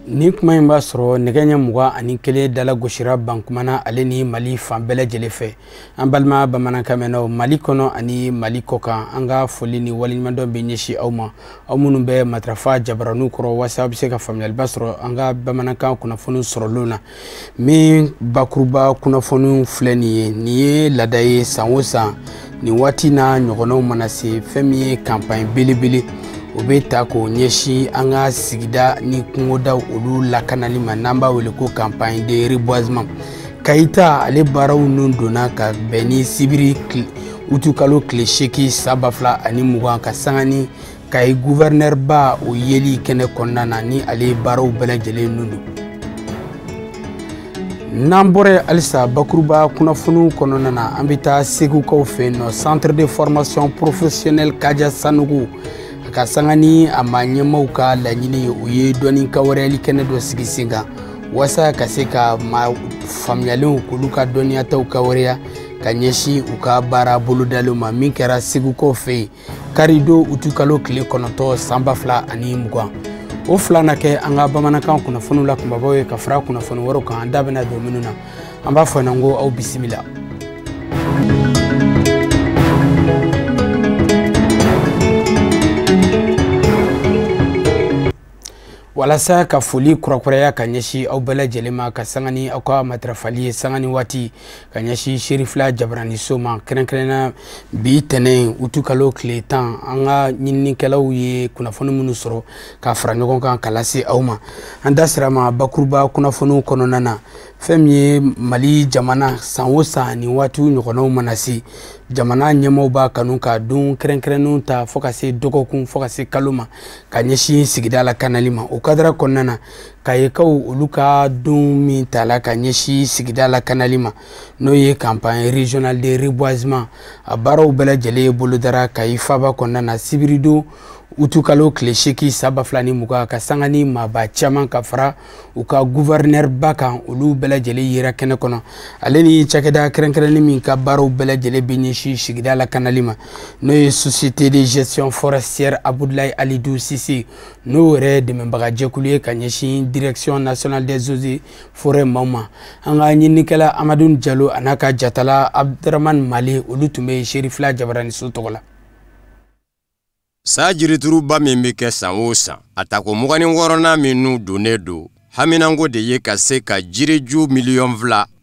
Ni kuma in b'a sɔrɔ nɛgɛ ɲɛ 21 dala gosira Bankumana ale ni Mali fan bɛɛ lajɛlen fɛ. An balima bamanankan mɛnnaw Mali kɔnɔ ani Mali kɔkan, an ka foli ni waleɲumandɔn bɛ ɲɛsin aw ma, aw minnu bɛ matarafa jabaraninw kɔrɔ walasa aw bɛ se ka faamuyaliba sɔrɔ an ka bamanankan kunnafoniw sɔrɔlenw na. Min bakuruba kunnafoniw filɛ nin ye, nin ye laada ye san o san nin waati n'a ɲɔgɔnnaw mana se, fɛn min ye campagne belebele o bɛ ta k'o ɲɛsin an ka sigida ni kungodaw olu lakanali ma, n'an b'a wele ko campagne de reboisement. Kayita ale baaraw nun donna ka bɛn ni sibiri utukalo tile 8 san 2020 ka sanga ni Kayi gouverneur ba o yeli kɛnɛ kɔnɔna na, ni ale ye baaraw bɛɛ lajɛlen nun don. N'an bɔra yen halisa bakuruba kunnafoniw kɔnɔna na, an bɛ taa Segukaw fɛ yen nɔ, centre de formation professionnelle Kaja Sanogo ka sanga ni a maa ɲɛmaaw ka laɲini ye, o ye dɔnni kawareyali kɛnɛ dɔ sigi sen kan walasa ka se ka maa faamuyalenw k'olu ka dɔnniyataw kawareya ka ɲɛsin u ka baara bolodalenw ma, min kɛra Segukaw fɛ yen karidon utukalo tile 9 san 2020. O fila na kɛ an ka bamanankan kunnafoniw la kunbabaw ye ka fara kunnafoni wɛrɛw kan, an da bɛna don minnu na. An b'a fɔ ɲɛna ko aw bisimila. Walasa ka foli kurakuraya ka ɲɛsin aw bɛɛ lajɛlen ma ka sanga ni aw ka matarafali ye sanga ni waati ka ɲɛsin Serifila Jabaraniso ma, kɛrɛnkɛrɛnnenya bi tɛnɛn utukalo tile 10, an ka ɲininikɛlaw ye kunnafoni minnu sɔrɔ ka fara ɲɔgɔn kan ka lase aw ma. An da sera ma bakuruba kunnafoniw kɔnɔna na, fɛn min ye Mali jamana san o san nin waatiw ɲɔgɔnnaw mana se, jamana ɲɛmaaw b'a kanu ka don kɛrɛnkɛrɛnnenw ta fo ka se dɔgɔkun fo ka se kalo ma ka ɲɛsin sigida lakanali ma. O kadara kɔnɔna na, Kayikaw olu ka don min tala ka ɲɛsin sigida lakanali ma, n'o ye campagne régionale de reboisement, a baaraw bɛɛ lajɛlen bolodara Kayi faaba kɔnɔna na sibiridon utukalo tile 8 san 2020 ka sanga ni maaba caman ka fara u ka gouverneur ba kan, olu bɛɛ lajɛlen yera kɛnɛ kɔnɔ. Ale ni cakɛda kɛrɛnkɛrɛnnen min ka baaraw bɛɛ lajɛlen bɛ ɲɛsin sigida lakanali ma, n'o ye société de gestion forestière Abdoulaye Alidou Cissé, n'o yɛrɛ dɛmɛbagajɛkulu ye ka ɲɛsin direction nationale des eaux et forêts maaw ma. An ka ɲininikɛla Amadu Jalo a n'a ka jatala Abdramane Male, olu tun bɛ Serifila Jabaraniso tɔgɔ la. Sa jirituruba min bɛ kɛ san o san, a tako 26nan minnu donnen don, haminanko de ye ka se ka jiriju 2,5 million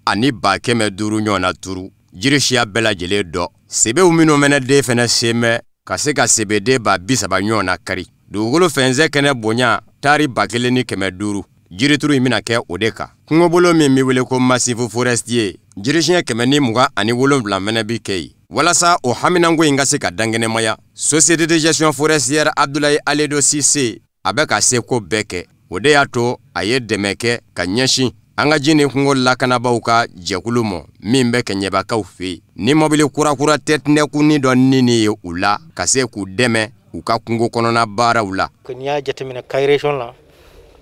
ɲɔgɔn na turu, jiri siya bɛɛ lajɛlen dɔ. Sebew minnu fɛnɛ den fɛnɛ sen bɛ ka se ka sebeden 30,000 ɲɔgɔn na kari. Dugukolo fɛnsɛ kɛnɛ bonya taari 1,500, jirituru in bɛna kɛ o de kan. Kungobolo min bɛ wele ko massif forestier, jirisiɲɛ 127 fɛnɛ bɛ kɛ yen. Walasa o haminanko in ka se ka dankɛnɛmaya, société de gestion forestière Abdoulaye Aledo Cissé a bɛ ka seko bɛɛ kɛ. O de y'a to a ye dɛmɛ kɛ ka ɲɛsin an ka ji ni kungo lakanabaw ka jɛkulu ma min bɛ Kɛɲɛbakaw fɛ yen, ni mɔbili kurakura tɛtinɛkunni dɔ nini ye u la ka se k'u dɛmɛ u ka kungo kɔnɔna baaraw la. N'i y'a jateminɛ Kayi région la,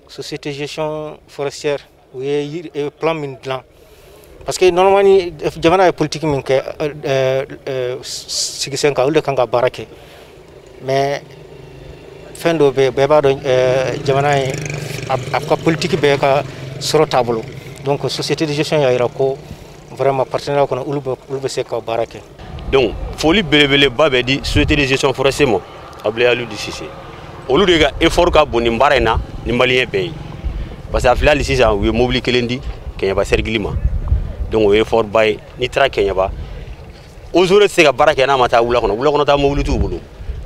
société gestion forestière u ye plan min dilan, parce que normalement ni jamana ye politique min kɛ sigi sen kan, olu de kan ka baara kɛ, mais fɛn dɔw bɛ yen, bɛɛ b'a dɔn jamana ye a ka politique bɛɛ ka sɔrɔ t'a bolo. Donc société de gestion y'a jira ko vraiment partenariat kɔnɔ olu bɛ se ka baara kɛ. Donc foli belebeleba bɛ di société de gestion forestière ma, Abdoulaye Alidou Cissé, olu de ka effort ka bon nin baara in na ni malien bɛɛ ye, parce que a filɛ hali sisan u ye mobili kelen di Kɛɲɛba cercle ma. Donc o ye effort ba ye. N'i taara Kɛɲɛba, eaux et forêts tɛ se ka baara kɛ n'a ma taa wula kɔnɔ, wula kɔnɔ taa mobili t'u bolo.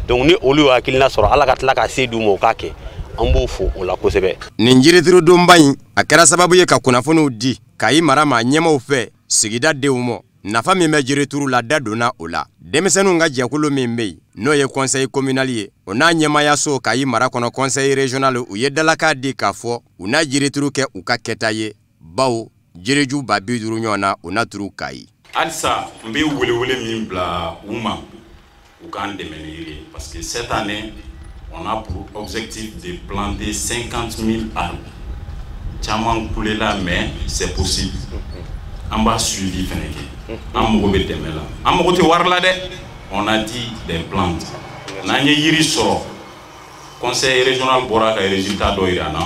Donc ni olu y'o hakilina sɔrɔ, Ala ka tila ka se d'u ma u k'a kɛ, an b'o fo o la kosɛbɛ. Nin jiriturudonba in a kɛra sababu ye ka kunnafoniw di Kayi mara maa ɲɛmaaw fɛ sigida denw ma. Nafa min bɛ jirituru la, da donna o la. Denmisɛnninw ka jɛkulu min bɛ yen, n'o ye conseil communal ye, o n'a ɲɛmaayaso Kayi mara kɔnɔ, conseil régional, u ye dalakan di k'a fɔ u n'a jirituru kɛ u ka kɛta ye, bawo jiriju 50,000 ɲɔgɔn na u na turu Kayi. Halisa n bɛ welewele min bila u ma, u k'an dɛmɛ ni yiri ye, parce que cette année on a pour objectif de planter 50 000 arbres. Caman kulela, mais c'est possible. An b'a suivi fɛnɛ kɛ. An mago bɛ dɛmɛ la, an mago tɛ wari la dɛ. On a dit des plantes. N'an ye yiri sɔrɔ, conseil régional bɔra ka résultat dɔ yira an na.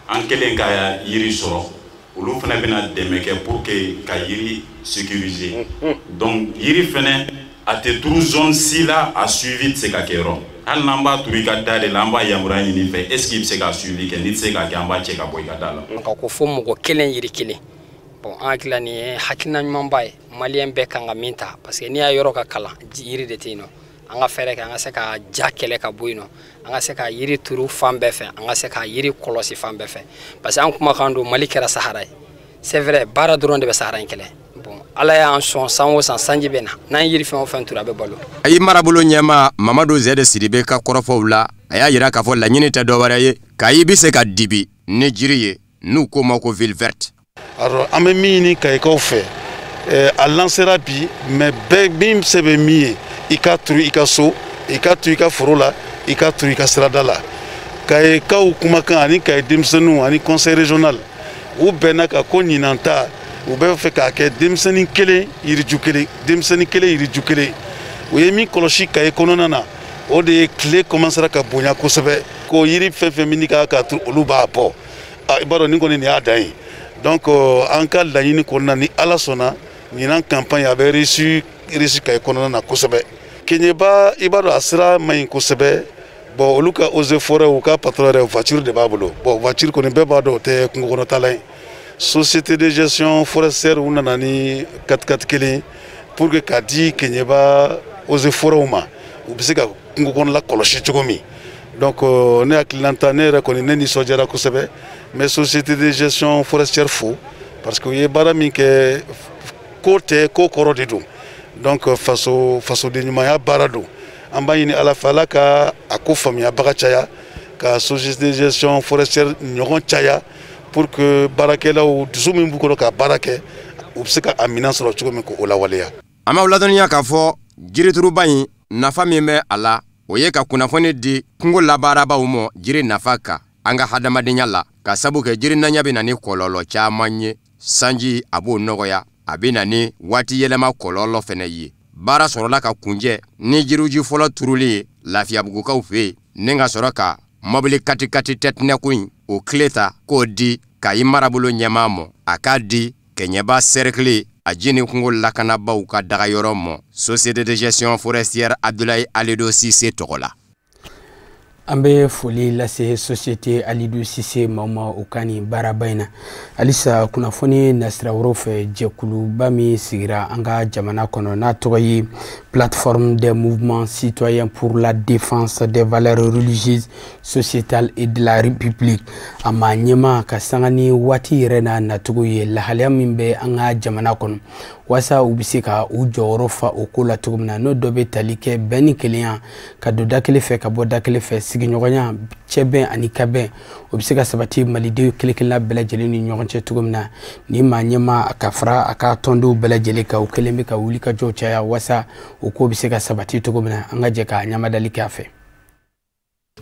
An kɛlen ka yiri sɔrɔ, olu fana bɛna dɛmɛ kɛ pour que ka yiri sécuriser. Donc yiri fɛnɛ, a tɛ turu zone si la, a suivi tɛ se ka kɛ yɔrɔ. Hali n'an b'a turu i ka da de la, an b'a yamaruya ɲini fɛ, est ce que i bɛ se k'a suivi kɛ? N'i tɛ se k'a kɛ, an b'a cɛ ka bɔ i ka da la. Ka ko fo mɔgɔ kelen yiri kelen. Bon, an hakili la nin ye hakilina ɲumanba ye, maliyɛn bɛɛ kan ka min ta, parce que n'i y'a yɔrɔ ka kalan, yiri de tɛ yen nɔ. An ka fɛɛrɛ kɛ an ka se ka ja kɛlɛ ka bɔ yen nɔ, an ka se ka yiri turu fan bɛɛ fɛ, an ka se ka yiri kɔlɔsi fan bɛɛ fɛ, parce que an kumakan don, Mali kɛra Sahara ye. C'est vrai, baara dɔrɔn de bɛ Sahara in kɛlɛ. Bon, Ala y'an sɔn, san o san sanji bɛ na, n'an ye yiri fɛn o fɛn turu, a bɛ balo. Ayi, marabolo ɲɛmaa Mamadu Zɛde Sidibe ka kɔrɔfɔw la, a y'a yira k'a fɔ laɲini tɛ dɔwɛrɛ ye Kayi bɛ se ka dibi ni jiri ye, n'u k'o ma ko ville verte. Alors, an bɛ min ɲini Kayikaw fɛ, a lancera bi, mais bɛɛ min se bɛ min ye, i ka turu i ka so, i ka turu i ka foro la, i ka turu i ka sirada la. Kayikaw kumakan ani Kayi denmisɛnninw ani conseil régional, u bɛnna ka ko ɲinan ta, u bɛ fɛ k'a kɛ denmisɛnnin kelen yiriju kelen, denmisɛnnin kelen yiriju kelen. U ye min kɔlɔsi Kayi kɔnɔna na, o de ye tile commencera ka bonya kosɛbɛ, ko yiri fɛn fɛn min ka kan ka turu, olu b'a bɔ. I b'a dɔn nin kɔni, nin y'a dan ye. Donc an ka laɲini kɔnɔna, ni Ala sɔnna, ɲinan campagne a bɛ réussi Kayi kɔnɔna na kosɛbɛ. Keɲeba, i b'a dɔn a sira man ɲi kosɛbɛ. Bon, olu ka eaux et forêt, u ka patron yɛrɛ, voiture de b'a bolo. Bon, voiture kɔni, bɛɛ b'a dɔn o tɛ kungo kɔnɔtaala ye. Société de gestion forestière, u nana ni 4x4 kelen pour que k'a di Keɲeba eaux et forêt ma, u bɛ se ka kungo kɔnɔla kɔlɔsi cogo min. Donc ne hakilina ta, ne yɛrɛ kɔni, ne nisɔndiyara kosɛbɛ. N bɛ société de gestion forestière fo, parce que u ye baara min kɛ, ko tɛ ko kɔrɔ de don. Donc faso fasoden ɲumanya baara don. An b'a ɲini Ala fɛ, Ala ka a ko faamuyabaga caya, ka société de gestion forestière ɲɔgɔn caya, pour que baarakɛlaw dusu min b'u kɔrɔ ka baara kɛ, u bɛ se ka a minɛn sɔrɔ cogo min k'o lawaleya. An b'aw ladɔnniya k'a fɔ jirituruba in nafa min bɛ a la, o ye ka kunnafoni di kungo labaarabaw ma jiri nafa kan an ka hadamadenya la, ka sabu kɛ jiri ntanya bɛ na ni kɔlɔlɔ caman ye. Sanji, a b'o nɔgɔya, a bɛ na ni waati yɛlɛma kɔlɔlɔ fɛnɛ ye. Baara sɔrɔla ka kunjɛ ni jiruji fɔlɔ turuli ye Lafiyabugukaw fɛ yen, ni ka sɔrɔ ka mɔbili katikati tɛtinɛko in o tile ta k'o di Kayi marabolo ɲɛmaa ma, a k'a di Kɛɲɛba cercle a ji ni kungo lakanabaaw ka dagayɔrɔ ma, société de gestion forestière Abdoulaye Alido Cissé tɔgɔ la. An bɛ foli lase société Alidu Sise maaw ma u ka nin baaraba in na. Halisa kunnafoni nasira wɛrɛw fɛ, jɛkuluba min sigira an ka jamana kɔnɔ, n'a tɔgɔ ye Plateforme des mouvements citoyens pour la défense des valeurs religieuses, sociétales et de la République, a ma ɲɛma ka sanga ni waati yɛrɛ n'a nacogo ye, lahalaya min bɛ an ka jamana kɔnɔ, walasa u bɛ se ka u jɔyɔrɔ fa o ko la cogo min na, n'o dɔ bɛ tali kɛ bɛn ni kelenya, ka don da kelen fɛ ka bɔ da kelen fɛ, sigiɲɔgɔnya, cɛbɛn ani kabɛn, o bɛ se ka sabati malidenw kelen kelenna bɛɛ lajɛlen ni ɲɔgɔn cɛ cogo min na. Ni maa ɲɛma ka fara a ka tɔndenw bɛɛ lajɛlen kan, u kɛlen bɛ ka wuli ka jɔw caya walasa o ko bɛ se ka sabati cogo min na. An ka jɛ ka ɲamadali kɛ a fɛ.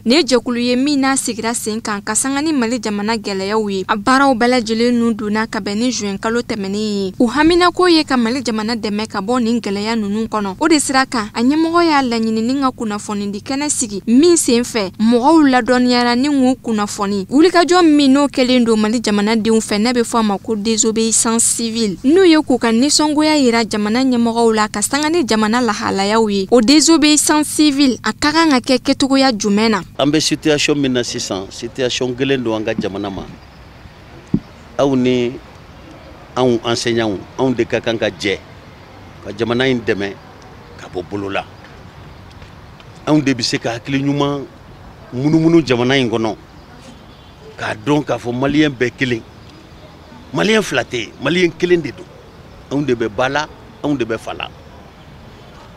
Nin ye jɛkulu ye min n'a sigira sen kan ka sanga ni Mali jamana gɛlɛyaw ye. A baaraw bɛɛ lajɛlen nun donna ka bɛn ni juin kalo tɛmɛnen ye. U haminako ye ka Mali jamana dɛmɛ ka bɔ nin gɛlɛya ninnu kɔnɔ. O de sira kan, a ɲɛmɔgɔ y'a laɲini ni ka kunnafonidi kɛnɛ sigi min sen fɛ mɔgɔw ladɔnniyara ni k'u kunnafoni wulikajɔ min n'o kɛlen don Mali jamanadenw fɛ, n'a bɛ fɔ a ma ko désobéissance civile, n'u ye k'u ka nisɔngoya yira jamana ɲɛmɔgɔw la ka sanga ni jamana lahalayaw ye. O désobéissance civile, a ka kan ka kɛ kɛcogoya jumɛn na? An bɛ situation min na sisan, situation gɛlɛn don an ka jamana ma. Aw ni anw enseignants, anw de ka kan ka jɛ ka jamana in dɛmɛ ka bɔ bolo la. Anw de bɛ se ka hakili ɲuman munumunu jamana in kɔnɔ, k'a dɔn k'a fɔ maliyɛn bɛɛ kelen, maliyɛn fila tɛ yen, maliyɛn kelen de don. Anw de bɛ ba la, anw de bɛ fa la.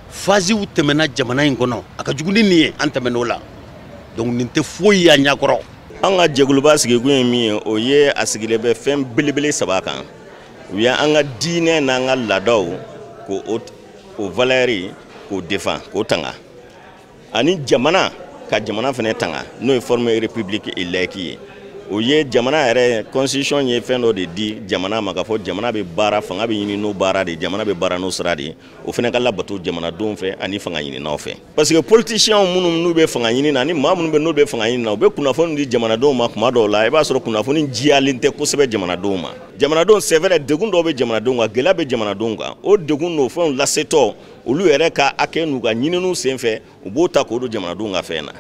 Fasiw tɛmɛna jamana in kɔnɔ, a ka jugu ni nin ye, an tɛmɛn'o la. Donc nin tɛ foyi y'a ɲɛkɔrɔ. An ka jɛkuluba sigikun ye min ye, o ye a sigilen bɛ fɛn belebele saba kan. U ye an ka diinɛ n'an ka laadaw k'o o valeur k'o défend, k'o tanga, ani jamana ka jamana fana tanga, n'o ye forme république et laïque ye. O ye jamana yɛrɛ constitution ye fɛn dɔ de di jamana ma, k'a fɔ jamana bɛ baara, fanga bɛ ɲini n'o baara de, jamana bɛ baara n'o sira de ye. O fana ka labato jamanadenw fɛ ani fanga ɲininaw fɛ, parce que politiciens minnu n'u bɛ fanga ɲini na, ani maa minnu bɛ n'u bɛ fanga ɲini na, u bɛ kunnafoni di jamanadenw ma. Kuma dɔw la, i b'a sɔrɔ kunnafoni jiyalen tɛ kosɛbɛ jamanadenw ma. Jamanadenw, c'est vrai, degun dɔw bɛ jamanadenw kan, gɛlɛya bɛ jamanadenw kan. O degun n'o fɛnw lasetɔ, olu yɛrɛ ka hakɛ n'u ka ɲininiw senfɛ, u b'o ta k'o don jamanadenw ka fɛn na.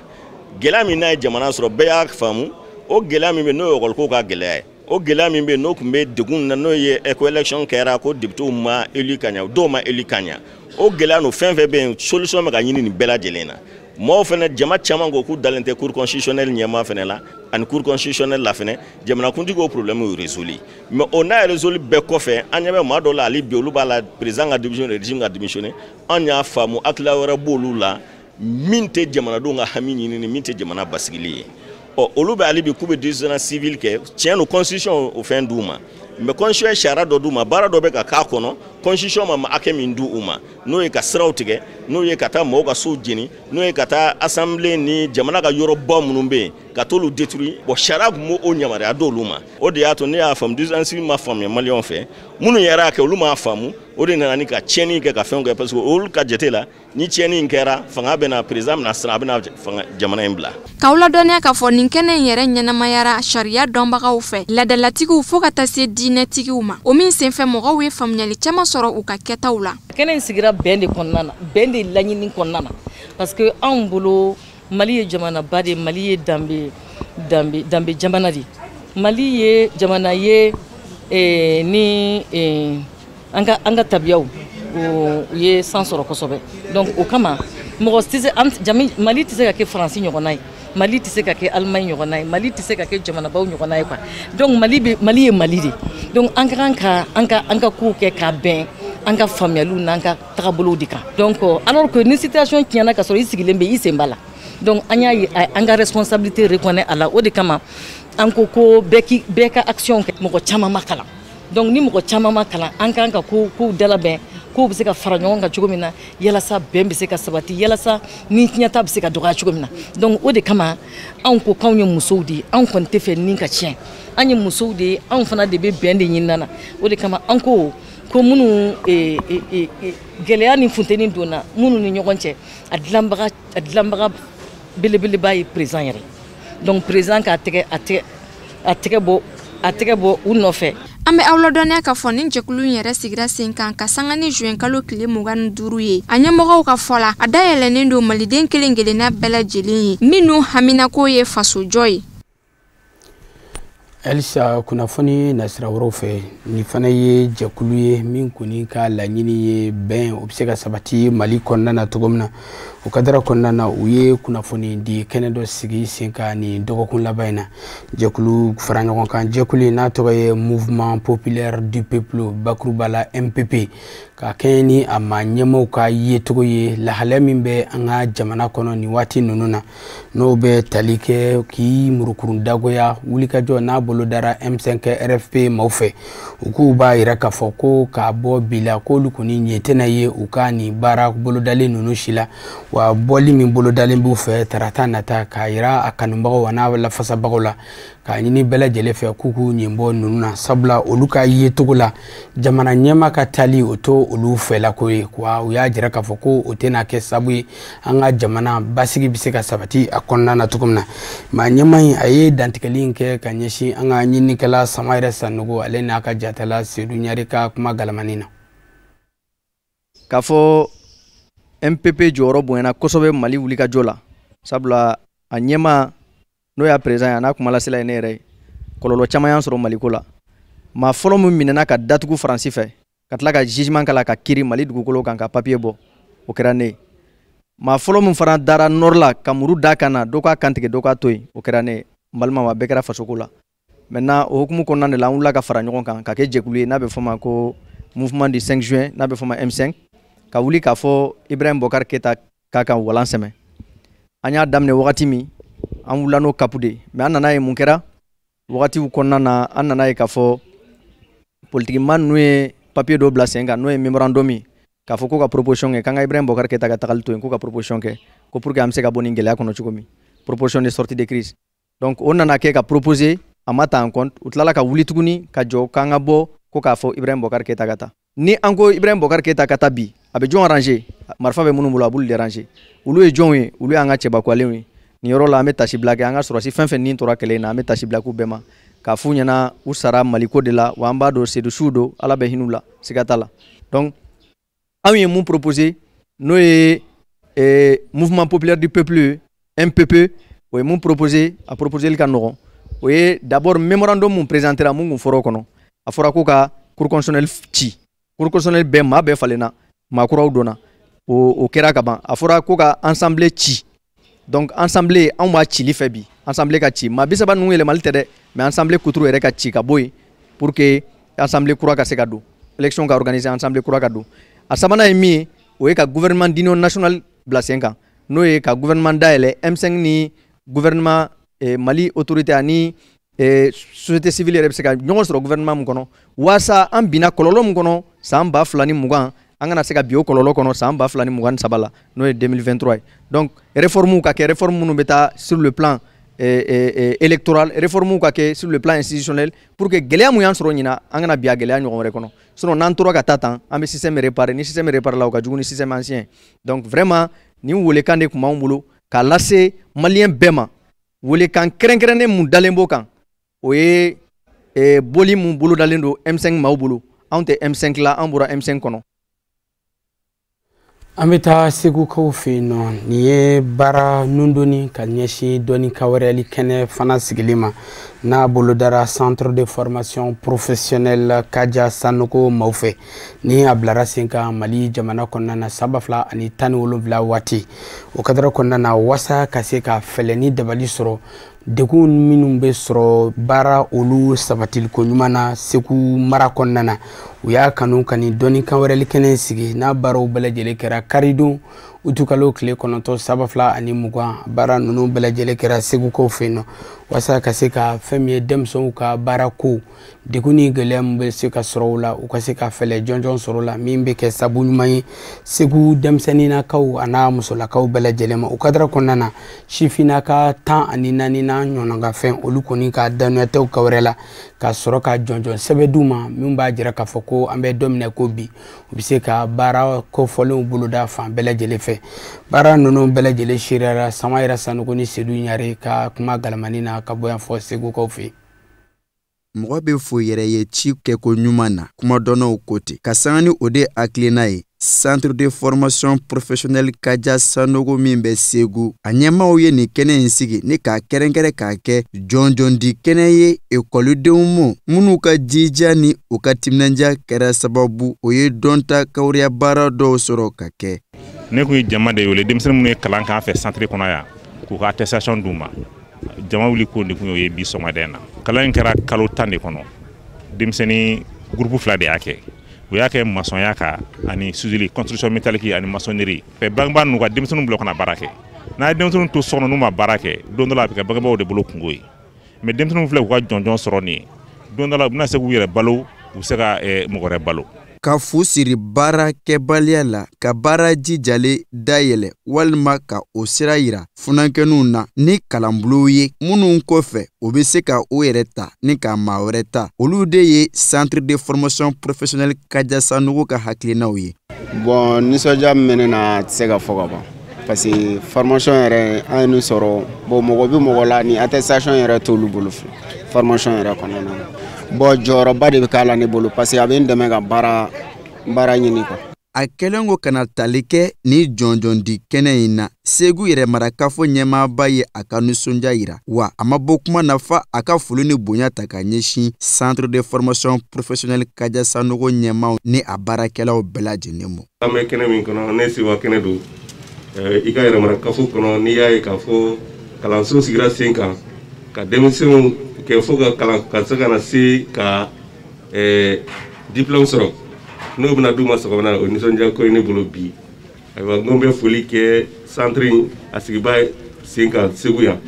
Gɛlɛya min n'a ye jamana sɔrɔ, bɛɛ y'a faamu. O gɛlɛya min bɛ, n'o ye ekɔliko ka gɛlɛya ye, o gɛlɛya min bɛ, n'o tun bɛ degun na, n'o ye ko élection kɛra ko députés ma élu ka ɲɛ, dɔw ma élu ka ɲɛ, o gɛlɛya n'o fɛn fɛn bɛ yen, solution bɛ ka ɲini nin bɛɛ lajɛlen na. Mɔgɔw fɛnɛ, jama caman ko k'u dalen tɛ cour constitutionnelle ɲɛmaa fɛnɛ la, ani cour constitutionnelle la fɛnɛ. Jamanakuntigi o problème résolu, mais o n'a résolu bɛɛ kɔfɛ, an ɲɛ bɛ maa dɔw la hali bi, olu b'a la président ka démissionner, régime ka démissionner. An y'a faamu, hakilila wɛrɛ b'olu la min tɛ jamanadenw ka hami ɲinini, min tɛ jamana basigili ye. Ɔ, olu bɛ hali bi k'u bɛ désobéissance civile kɛ. Tiɲɛ don, constitution o fɛn d'u ma, mais constitution ye sariya dɔ d'u ma, baara dɔ bɛ ka k'a kɔnɔ, constitution ma hakɛ min d'u ma, n'o ye ka siraw tigɛ, n'o ye ka taa mɔgɔw ka sow jeni, n'o ye ka taa assemblée ni jamana ka yɔrɔba minnu bɛ yen ka t'olu détruire. Bon, sariya tun b'o yamaruya d'olu ma. O de y'a to ne y'a faamu, désobéissance civile ma faamuya maliyɛnw fɛ. Minnu yɛrɛ y'a kɛ, olu m'a faamu. O de nana ni ka tiɲɛni kɛ, ka fɛnw kɛ, parce que olu ka jate la, ni tiɲɛni in kɛra, fanga bɛna, président bɛna siran, a bɛna fanga jamana in bila. K'aw ladɔnniya k'a fɔ nin kɛnɛ in yɛrɛ ɲɛnamayara sariya dɔnbagaw fɛ, laadalatigiw, fo ka taa se diinɛtigiw ma. O min senfɛ, mɔgɔw ye faamuyali caman sɔrɔ u ka kɛtaw la. Kɛnɛ in sigira bɛn de kɔnɔna na, bɛn de laɲini kɔnɔna na, parce que anw bolo, Mali ye jamanaba de, Mali ye danbe danbe danbe jamana de, Mali ye jamana ye ni an ka tabiyaw u ye san sɔrɔ kosɛbɛ. Donc o kama, mɔgɔ tɛ se an Mali tɛ se ka kɛ Faransi ɲɔgɔnna ye, Mali tɛ se ka kɛ Allemagne ɲɔgɔnna ye, Mali tɛ se ka kɛ jamanabaw ɲɔgɔnna ye quoi. Donc Mali bɛ, Mali ye Mali de. Donc an ka kan ka an ka kow kɛ k'a bɛn an ka faamuyaliw n'an ka tagabolow de kan. Donc alors que ni situation tiɲɛna ka sɔrɔ i sigilen bɛ i sen b'a la, donc an y'a ye, an ka responsabilité reconnaît a la. O de kama an ko ko bɛɛ k'i bɛɛ ka action kɛ. Mɔgɔ caman ma kalan, donc ni mɔgɔ caman ma kalan, an kan ka ko kow dalabɛn, kow bɛ se ka fara ɲɔgɔn kan cogo min na, yalasa bɛn bɛ se ka sabati, yalasa ni tiɲɛta bɛ se ka dɔgɔya cogo min na. Donc o de kama anw ko k'anw ye musow de ye, anw kɔni tɛ fɛ nin ka tiɲɛ. An ye musow de ye, anw fana de bɛ bɛn de ɲinina na. O de kama an ko ko minnu gɛlɛya ni funteni donna minnu ni ɲɔgɔn cɛ, a dilanbaga belebeleba ye président yɛrɛ. Donc président k'a tɛgɛ a tɛgɛ bɔ u nɔfɛ. An bɛ aw ladɔnniya k'a fɔ nin jɛkulu in yɛrɛ sigira sen kan ka sanga ni juin kalo tile 25 ye. A ɲɛmɔgɔw ka fɔ la, a dayɛlɛnnen don maliden kelen kelenna bɛɛ lajɛlen ye minnu haminako ye fasojɔ ye. Halisa kunnafoni nasira wɛrɛw fɛ, nin fana ye jɛkulu ye min kɔni ka laɲini ye bɛn o bɛ se ka sabati Mali kɔnɔna na cogo min na. O kadara kɔnɔna na, u ye kunnafoni di kɛnɛ dɔ sigi sen kan nin dɔgɔkun laban in na. Jɛkulu fara ɲɔgɔn kan jɛkulu in n'a tɔgɔ ye Mouvement populaire du peuple, bakuruba la MPP, ka kɛɲɛ ni a ma ɲɛmaaw ka yecogo ye lahalaya min bɛ an ka jamana kɔnɔ nin waati ninnu na, n'o bɛ tali kɛ k'i murukurun dagoya wulikajɔ n'a bolodara M5 RFP maaw fɛ. U k'u b'a yira k'a fɔ ko k'a bɔ bi la, k'olu kɔni ɲɛ tɛna ye u ka nin baara bolodalen ninnu si la. Wa bɔli min bolodalen b'u fɛ tarata nata, k'a yira a kanubagaw a n'a lafasabagaw la, k'a ɲini bɛɛ lajɛlen fɛ k'u k'u ɲin bɔ ninnu na, sabula olu ka yecogo la, jamana ɲɛma ka taali o to olu fɛlako ye. Wa u y'a jira k'a fɔ ko o tɛna kɛ sabu ye an ka jamana basigi bɛ se ka sabati a kɔnɔna na cogo min na. Maa ɲɛma in, a ye dantigɛli in kɛ ka ɲɛsin an ka ɲininikɛla Sama yɛrɛ Sanogo, ale n'a ka jatala Sedu Ɲari ka kuma galamani na. K'a fɔ MPP jɔyɔrɔ bonyana kosɛbɛ Mali wulikajɔ la, sabula a ɲɛma, n'o y'a président ye, a n'a kumalasela ye ne yɛrɛ ye. Kɔlɔlɔ caman y'an sɔrɔ Maliko la. Maa fɔlɔ min minɛna ka datugu Faransi fɛ, ka tila ka jugement k'a la, ka kiri Mali dugukolo kan, ka papier bɔ, o kɛra ne ye. Maa fɔlɔ min fana dara nord la ka muru da kan na, dɔ k'a kantigɛ, dɔ k'a to yen, o kɛra ne ye. N balimaw, a bɛɛ kɛra fasoko la. Maintenant, o hukumu kɔnɔna de la, an wulila ka fara ɲɔgɔn kan ka kɛ jɛkulu ye n'a bɛ fɔ ma ko Mouvement du 5 juin, n'a bɛ fɔ ma M5, ka wuli k'a fɔ Ibrahim Bokar Keta k'a ka walan sɛmɛ. An y'a daminɛ wagati min, an wulila n'o kapu de ye, mais an nana ye mun kɛra wagatiw kɔnɔna na. An nana ye k'a fɔ politikima ninnu ye papier dɔ bila sen kan, n'o ye mémorandum ye, k'a fɔ ko ka proposition kɛ k'an ka Ibrahim Bokar Keta ka tagali to yen, ko ka proposition kɛ ko pour que an bɛ se ka bɔ nin gɛlɛya kɔnɔ cogo min, proposition de sortie de crise. Donc o nana kɛ ka proposer A ma ta en compte. U tilala ka wuli tuguni ka jɔ k'an ka bɔ ko k'a fɔ Ibrahim Boubacar Keïta ka taa. Ni an ko Ibrahim Boubacar Keïta ka taa bi, a bɛ jɔn arranger? Marifa bɛ minnu bolo, a b'olu déranger. Olu ye jɔnw ye? Olu y'an ka cɛbakuwalenw ye. Nin yɔrɔ la, an bɛ tasibila kɛ an ka sɔrɔsi fɛn fɛn nin tora kɛlɛ in na. An bɛ tasibila k'u bɛɛ ma k'a f'u ɲɛna u sara Maliko de la. Wa an b'a dɔn sedusuw don, Ala bɛ hin'u la, siga t'a la. Donc anw ye mun proposer, n'o ye Mouvement populaire du peuple, MPP, o ye mun proposer? A proposeli ka nɔgɔn. O ye d'abord mémorandum mun présentera, mun kun fɔra o kɔnɔ? A fɔra ko ka Cour constitutionnelle ci. Cour constitutionnelle bɛɛ, maa bɛɛ falenna, maa kuraw donna, o kɛra ka ban. A fɔra ko ka assemblée ci. Donc assemblée, anw b'a cili fɛ bi, assemblée ka ci. Maa 30 ninnu yɛlɛmali tɛ dɛ, mais assemblée kuturu yɛrɛ ka ci ka bɔ yen pour que assemblée kura ka se ka don, élection ka organiser, assemblée kura ka don. A sabanan ye min ye, o ye ka gouvernement d'union nationale bila sen kan, n'o ye ka gouvernement dayɛlɛ M5 ni gouvernement Mali autorité ani société civile yɛrɛ bɛ se ka ɲɔgɔn sɔrɔ gouvernement mun kɔnɔ, waasa an binna kɔlɔlɔ mun kɔnɔ san 2020, an kana se ka bin o kɔlɔlɔ kɔnɔ san 2023 la, n'o ye 2023 ye. Donc réforme ka kɛ, réforme minnu bɛ taa sur le plan électoral, réforme ka kɛ sur le plan institutionnel, pour que gɛlɛya mun y'an sɔrɔ ɲina, an kana bin a gɛlɛya ɲɔgɔn wɛrɛ kɔnɔ. Sinon n'an tora ka taa tan, an bɛ système réparer. Ni système réparer la, o ka jugu ni système ancien. Donc vraiment, nin welekan de tun b'anw bolo k'a lase maliyɛn bɛɛ ma. Welekan kɛrɛnkɛrɛnnen mun dalen b'o kan, o ye boli mun bolodalen don M5 maaw bolo. Anw tɛ M5 la, an bɔra M5 kɔnɔ. An bɛ taa Segukaw fɛ yen nɔ. Nin ye baara nundoni ka ɲɛsin dɔnni kawɛrɛli kɛnɛ fana sigili ma, n'a bolodara Centre de formation professionnelle Kaja Sanogo maaw fɛ, ni a bilara sen kan Mali jamana kɔnɔna na san 2017 waati. O kadara kɔnɔna na, wasa ka se ka fɛlɛ ni dabali sɔrɔ degun minnu bɛ sɔrɔ baara olu sabatiliko ɲuman na Segu mara kɔnɔna na, u y'a kanu ka nin dɔnni kan wɛrɛli kɛnɛ sigi, n'a baaraw bɛɛ lajɛlen kɛra karidon utukalo tile 9 san 2020. Baara ninnu bɛɛ lajɛlen kɛra Segukaw fɛ yen nɔ, walasa ka se ka fɛn min ye denmisɛnw ka baarako degun ni gɛlɛya min bɛ se ka sɔrɔ o la, u ka se ka fɛlɛ jɔnjɔn sɔrɔ o la, min bɛ kɛ sabu ɲuman ye Segu denmisɛnninnakaw a n'a musolakaw bɛɛ lajɛlen ma. O kadara kɔnɔna na, sifinnaka 14 n'a ɲɔgɔnnafɛn, olu kɔni ka danuyatɛw ka wɛrɛ la ka sɔrɔ ka jɔnjɔn sɛbɛn d'u ma, min b'a jira k'a fɔ ko an bɛ don min na ko bi, u bɛ se ka baara kofɔlenw boloda fan bɛɛ lajɛlen fɛ. Baara ninnu bɛɛ lajɛlen seereyara Samayira Sanogo ni Sedu Ɲare ka kuma galamani na ka bɔ yan fɔ Segukaw fɛ yen. Mɔgɔ bɛ fo yɛrɛ ye ci kɛko ɲuman na, kumadɔnnaw ko ten. Ka sanga ni o de hakilina ye, Centre de formation professionnelle Kaja Sanogo min bɛ Segu, a ɲɛmaaw ye nin kɛnɛ in sigi ni k'a kɛrɛnkɛrɛn k'a kɛ jɔnjɔndi kɛnɛ ye ekɔlidenw ma minnu ka jija ni u ka timinandiya kɛra sababu o ye dɔnta kawuriya baara dɔw sɔrɔ ka kɛ. Ne kun ye jama de wele, denmisɛnnin minnu ye kalan k'an fɛ centre kɔnɔ yan, k'u ka attestation d'u ma. Jama wuli ko de kun y'o ye bi sɔgɔmada in na. Kalan in kɛra kalo 10 de kɔnɔ. Denmisɛnnin groupe 2 de y'a kɛ. U y'a kɛ maçonnya kan ani soudure, construction métallique ani maçonnerie. Bangebaa ninnu ka denmisɛnninw bila ka na baara kɛ. N'a ye denmisɛnninw to so kɔnɔ n'u ma baara kɛ, don dɔ la a bɛ kɛ bangebaaw de bolo kungo ye. Mais denmisɛnninw filɛ k'u ka jɔnjɔn sɔrɔ nin ye, don dɔ la u bɛna se k'u yɛrɛ balo, u bɛ se ka mɔgɔ wɛrɛ balo. Ka fu siri baarakɛbaliya la, ka baara jijalen dayɛlɛ walima ka o sira yira funankɛninw na ni kalanbulonw ye minnu kɔfɛ u bɛ se ka u yɛrɛ ta ni ka maa wɛrɛ ta, olu de ye Centre de formation professionnelle Kaja Sanogo ka hakilinaw ye. Bon, nisɔndiya min bɛ ne na, a tɛ se ka fɔ ka ban, parce que formation yɛrɛ an ye nin sɔrɔ. Bon, mɔgɔ bɛ mɔgɔ la ni attestation yɛrɛ t'olu bolo formation yɛrɛ kɔnɔna na. Bon, jɔyɔrɔba de bɛ k'a la ne bolo, parce que a bɛ n dɛmɛ ka baara ɲini quoi. A kɛlen ko kana tali kɛ ni jɔnjɔndi kɛnɛ in na, Segu yɛrɛmarakafo ɲɛmaaba ye a ka nisɔndiya yira, wa a ma bɔ kuma na fa a ka foli ni bonya ta ka ɲɛsin Centre de formation professionnelle Kaja Sanogo ɲɛmaaw ni a baarakɛlaw bɛɛ lajɛlen ma. An bɛ kɛnɛ min kɔnɔ, ne Sewa kɛnɛ don i ka yɛrɛmarakafo kɔnɔ. N'i y'a ye k'a fɔ kalanso sigira sen kan ka denmisɛnw kɛ fo ka kalan ka se ka na se ka diplôme sɔrɔ, n'o bɛna d'u ma sɔgɔma, o nisɔndiya ko ye ne bolo bi. Ayiwa, n ko n bɛ foli kɛ centre in a sigibaa sen kan Segu yan,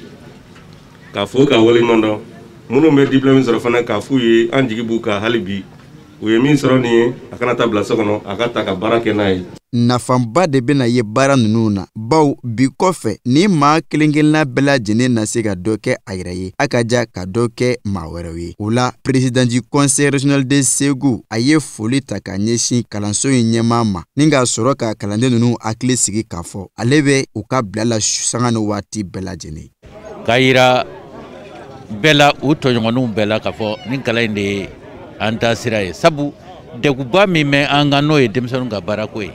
k'a fo k'a waleɲuman dɔn. Minnu bɛ diplôme sɔrɔ fana, k'a f'u ye an jigi b'u kan hali bi, U ye min sɔrɔ nin ye, a kana taa bila so kɔnɔ, a ka ta ka baara kɛ n'a ye. Nafaba de bɛna ye baara ninnu na, baw bi kɔfɛ ni maa kelen-kelenna bɛɛ lajɛlen na se ka dɔ kɛ a yɛrɛ ye, a ka ja ka dɔ kɛ maa wɛrɛw ye. O la, président du conseil régional de Segu, a ye foli ta ka ɲɛsin kalanso in ɲɛmaa ma, ni k'a sɔrɔ ka kalanden ninnu hakili sigi k'a fɔ ale bɛ u ka bila la sanga ni waati bɛɛ lajɛlen. K'a yira bɛɛ la, u tɔɲɔgɔnninw bɛɛ la, k'a fɔ nin kalan in de ye an taa sira ye, sabu degunba min bɛ an kan, n'o ye denmisɛnninw ka baarako ye.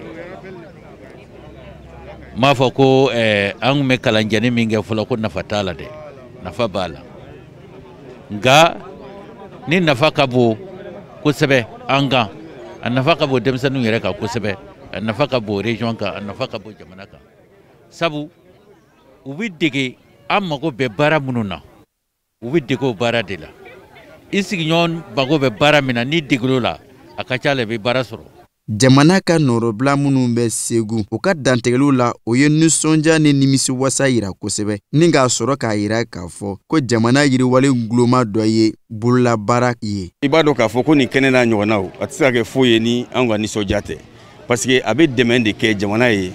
N b'a fɔ ko an tun bɛ kalanjɛni min kɛ fɔlɔ, ko nafa t'a la dɛ, nafa b'a la, nka ni nafa ka bon kosɛbɛ an kan, a nafa ka bon denmisɛnninw yɛrɛ kan kosɛbɛ, a nafa ka bon région kan, a nafa ka bon jamana kan, sabu u bɛ dege an mago bɛ baara minnu na, u bɛ dege o baara de la. I sigiɲɔgɔn mago bɛ baara min na, n'i degel'o la, a ka ca la i bɛ baara sɔrɔ. Jamana ka nɔrɔbila minnu bɛ Segu, u ka dantigɛliw la, o ye nisɔndiya ni nimisiwasa yira kosɛbɛ, ni k'a sɔrɔ k'a yira k'a fɔ ko jamana yiriwalen guloma dɔ ye bololabaara ye. I b'a dɔn k'a fɔ ko nin kɛnɛ n'a ɲɔgɔnnaw, a tɛ se ka kɛ foyi ye ni anw ka nisɔndiya tɛ, parce que a bɛ dɛmɛ de kɛ jamana ye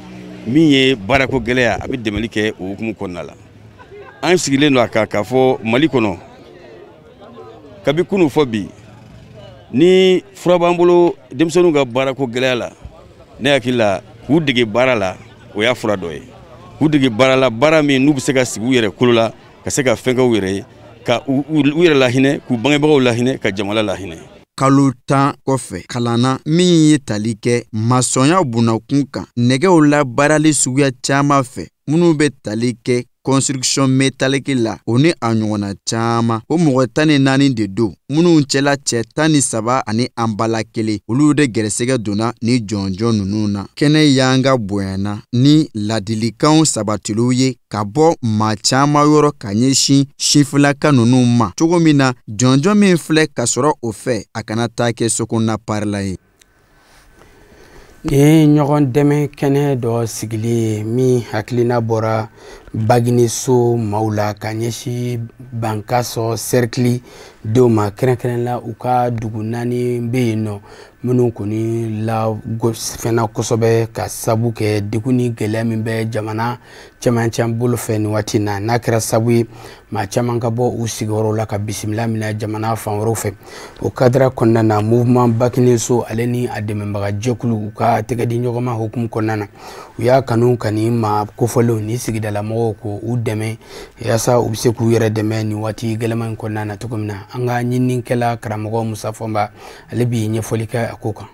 min ye baarako gɛlɛya, a bɛ dɛmɛli kɛ o hukumu kɔnɔna la. An sigilen don a kan k'a fɔ Mali kɔnɔ, kabi kunun fɔ bi, ni fura b'an bolo denmisɛnninw ka baarako gɛlɛya la, ne hakili la, k'u dege baara la, o y'a fura dɔ ye. K'u dege baara la, baara min n'u bɛ se ka sigi u yɛrɛ kolo la, ka se ka fɛn kɛ u yɛrɛ ye, ka u yɛrɛ lahinɛ, k'u bangebagaw lahinɛ, ka jamana lahinɛ. Kalo 10 kɔfɛ kalan na min ye tali kɛ masɔnya bunakun kan, nɛgɛw labaarali suguya caman fɛ minnu bɛ tali kɛ construction métallique la, o ni a ɲɔgɔnna caman, o mɔgɔ 14 de don, minnu cɛla cɛ 13 ani anbala 1, olu de gɛrɛsɛgɛ donna ni jɔnjɔn ninnu na. Kɛnɛ yanga bonyana ni ladilikanw sabatiliw ye ka bɔ maa caman yɔrɔ ka ɲɛsin sifinlaka ninnu ma, cogo min na jɔnjɔn min filɛ ka sɔrɔ o fɛ, a kana taa kɛ sokɔnɔna parila ye. Nin ye ɲɔgɔn dɛmɛ kɛnɛ dɔ sigili ye min hakilina bɔra Bagineso maaw la ka ɲɛsin Bankasɔ cercle denw ma, kɛrɛnkɛrɛn la u ka dugu 4 bɛ yen nɔ minnu kɔni la fɛnna kosɛbɛ ka sabu kɛ degun ni gɛlɛya min bɛ jamana cɛmancɛ bolo fɛ nin waati in na, n'a kɛra sabu ye maa caman ka bɔ u sigiyɔrɔw la ka bisimila minɛ jamana fan wɛrɛw fɛ. O cadre kɔnɔna na, mouvement Bagineso ale ni a dɛmɛbaga jɛkulu, u ka tɛgɛ di ɲɔgɔn ma hukumu kɔnɔna na, u y'a kanu ka nin maa kofɔlenw ni sigidalamɔgɔw ko u dɛmɛ yaasa u bɛ se k'u yɛrɛ dɛmɛ nin waati gɛlɛman in kɔnɔna na cogo min na. An ka ɲininikɛla karamɔgɔ Musa Fɔnba, ale bi ɲɛfɔli kɛ a ko kan.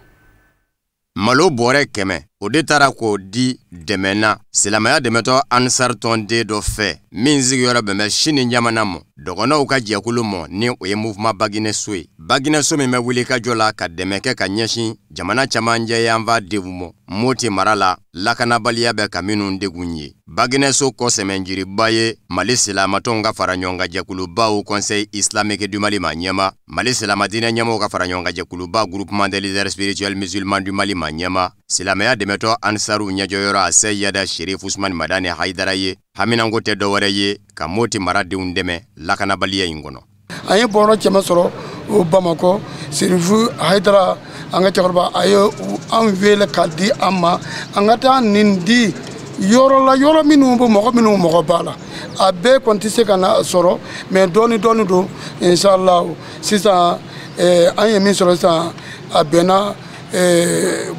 Malo bɔrɛ 100, o de taara k'o di dɛmɛ na silamɛya dɛmɛtɔ Ansar tɔnden dɔ fɛ min sigiyɔrɔ bɛn bɛ Sini jamana mɔ, dɔgɔnɔw ka jɛkulu mɔ, ni o ye mouvement Bagineso ye. Bagineso min bɛ wuli ka jɔ la ka dɛmɛ kɛ ka ɲɛsin jamana camancɛ yanfan denw mɔ, Moti mara la, lakanabaliya bɛ ka minnu degun ye. Bagineso kɔsɛmɛnjiriba ye Mali silamatɔnw ka fara ɲɔgɔn kan jɛkulubaw Conseil islamique du Mali ma ɲɛma, Mali silamadinɛ ɲɛmɔgɔw ka fara ɲɔgɔn kan jɛkuluba Groupement des leaders spirituels musulmans du Mali ma ɲɛma, silamɛya dɛmɛtɔ Ansaru ɲɛjɔyɔrɔ a Seyida Sherif Usman Madani Hayidara ye. Haminanko tɛ dɔwɛrɛ ye ka Moti maradenw dɛmɛ lakanabaliya in kɔnɔ. An ye bɔrɔ 100 sɔrɔ o Bamakɔ. Serifu Hayidara, an ka cɛkɔrɔba, a ye an wele ka di an ma an ka taa nin di yɔrɔ la, yɔrɔ minnu bɛ mɔgɔ minnu mɔgɔ b'a la. A bɛɛ kɔni tɛ se ka na sɔrɔ, mais dɔɔni dɔɔni don, inshallah. Sisan an ye min sɔrɔ sisan, a bɛnna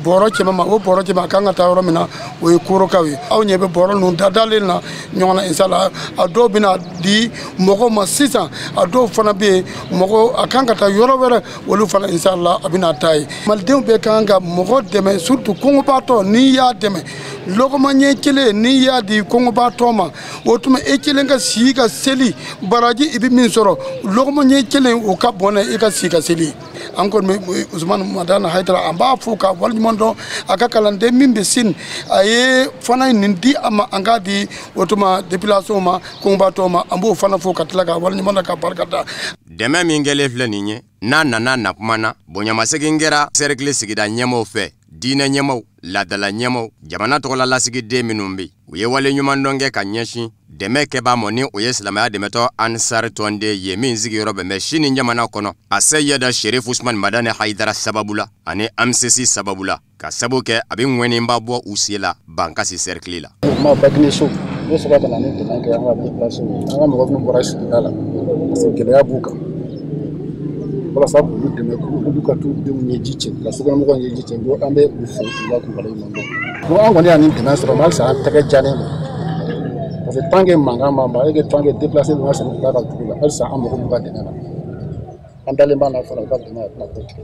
bɔrɔ 100 ma. O bɔrɔ 100, a kan ka taa yɔrɔ min na, o ye Korokaw ye. Aw ɲɛ bɛ bɔrɔ ninnu dadalen na ɲɔgɔn na, inshallah. A dɔw bɛna di mɔgɔw ma sisan, a dɔw fana bɛ yen, mɔgɔ a kan ka taa yɔrɔ wɛrɛ, olu fana, inshallah, a bɛna taa yen. Malidenw bɛɛ kan ka mɔgɔ dɛmɛ, surtout kɔngɔbaatɔ. N'i y'a dɛmɛ, lɔgɔma ɲɛ kelen n'i y'a di kɔngɔbaatɔ ma, o tuma e kelen ka si ka seli baraji i bɛ min sɔrɔ, lɔgɔma ɲɛ kelen, o ka bɔn i ka si ka seli. An kɔni bɛ Usumani Madani Hayidara, an b'a fo k'a waleɲuman dɔn. A ka kalanden min bɛ Sini, a ye fana nin di a ma, an k'a di o tuma déplacés ma, kɔngɔbaatɔ ma. An b'o fana fo ka tila k'a waleɲuman dɔn ka barika da. Dɛmɛ min kɛlen filɛ nin ye. N'a nana na kuma na, bonyamasegin kɛra cercle sigida ɲɛmaaw fɛ, diinɛ ɲɛmaaw, laadala ɲɛmaaw, jamana tɔgɔla lasigiden minnu bɛ yen. U ye wale ɲuman dɔn kɛ ka ɲɛsin dɛmɛ kɛbaa ma, ni o ye silamɛya dɛmɛtɔ Ansar tɔnden ye min sigiyɔrɔ bɛn bɛ sini jamana kɔnɔ, a Seyida Sherif Usman Madani Hayidara sababu la ani AMCC sababu la, ka sabu kɛ a bɛ ŋwɛninba bɔ u sen la Bankasi cercle la. Ma Bagineso ne sɔrɔ ka na ni dɛmɛ kɛ an ka déplacé ye, an ka mɔgɔ minnu bɔra sigida la parce que gɛlɛya b'u kan, walasa k'olu dɛmɛ k'olu ka t'u denw ɲɛji cɛ, ka sokɔnɔmɔgɔw ɲɛji cɛ. Bon, an bɛ u fo k'u la k'u waleɲuman dɔn. Bon, an kɔni y'a nin dɛmɛ sɔrɔ, mais halisa an tɛgɛ jalen don, parce que tant que mankan ma ban et que tant que déplacé ninnu ka sɔrɔ u ka dugu la, halisa an mago b'u ka dɛmɛ na. An dalen b'a la fana u ka dɛmɛ a tɛna k'o tigɛ.